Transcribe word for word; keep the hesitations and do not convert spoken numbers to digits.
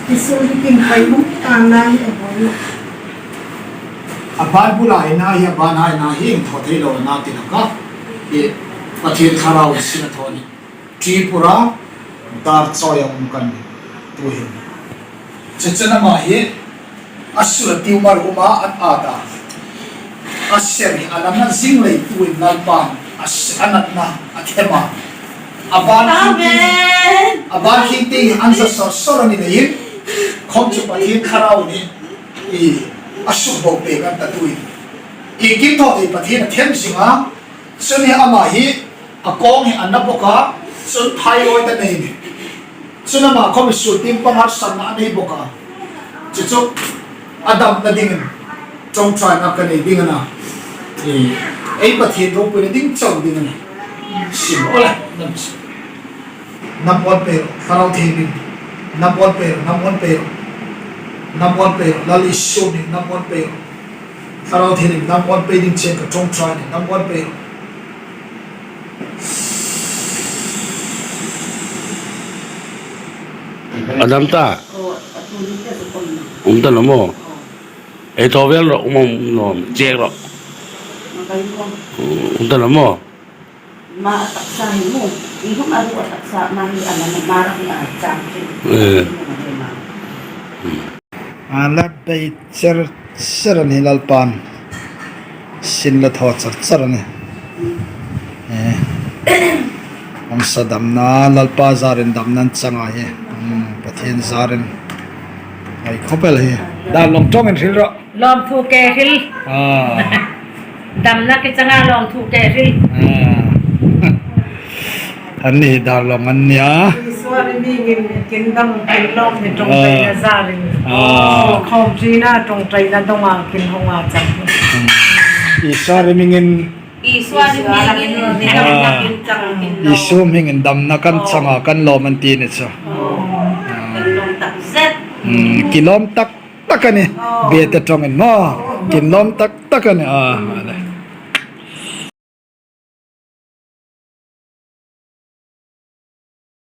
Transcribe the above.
Isu hi kin pai mum ta na hi a boi. A ban bula ina hi, a ban a ina hi, in thaw thei lo na ti lo ka. I Pathien Thlarau sin a thaw ni. Tripura, dar chawi a um kan ni. Tu hin. Chu chu ama hi, a sula tumor um a, an ata. A ser hi a lamna zing lei tuin Lalpan a s-, a natna a them a. A ban khing ti, Amen. A ban khing ti an za sawr sawr a ni leiin, khom chu Pathien Thlarau ni, i, a suk bo pek an ta tuin. I kin thaw thei Pathien a them zing a, chun hi ama hi, a kawng hi a na bawk a, chun thyroid a nei ni. Chun ama khom hi sultim pang harsatna a nei bawk a. Chu chu a damna dingin, ṭawngṭaina ka nei ding a na. Ei, ei Pathien ropuina ding chau ding a na. Sim, ole, nam sim. Nam awn pei ro, Thlarau Thienghlim. Nam awn pei ro, nam awn pei ro. Nam awn pei ro, Lal Isu hmingin nam awn pei ro. Thlarau Thienghlim, nam awn pei ding chen ka ṭawngṭai ni, nam awn pei ro. A dam ta? Aw, a tu ni te su kom na. Um ta naw maw? Aw. Ei thaw vel ro, um, um, um, chek ro. Ma kai kom. Um ta naw maw? Ma a taksa hi mu. I hung a ru a taksa ma hi a na ma ra hi a chang hi. Eh. A la bei cher cher a ni Lalpan. Sin la thaw cher cher a ni. Eh. Hmasa damna, Lalpa zarin damna an chang a hi. Hmm, Pathien zarin. Ai khawp el hi. Dar lawng ṭawngin hril ro. Lawmthu ke hril. Ah. Damna ke changa lawmthu ke hril. Ah. An ni dar lawng an nia. Isua ri mi ngin kin dam kin lawm ni ṭawngṭaina zarin. Ah. Khawm ṭina ṭawngṭaina donga kin hawng a chang. Hmm. Isua ri mi ngin. Isua ri mi ngin. Ah. Kin dam kin chang kin lawm. Isu hmingin damna kan changa kan lawm an ti ni chu. Oh. Ah. Kan lawm tak zet. Hmm. Ki lawm tak tak a ni. Oh. Bete ṭawngin maw. Kin lawm tak tak a ni. Ah.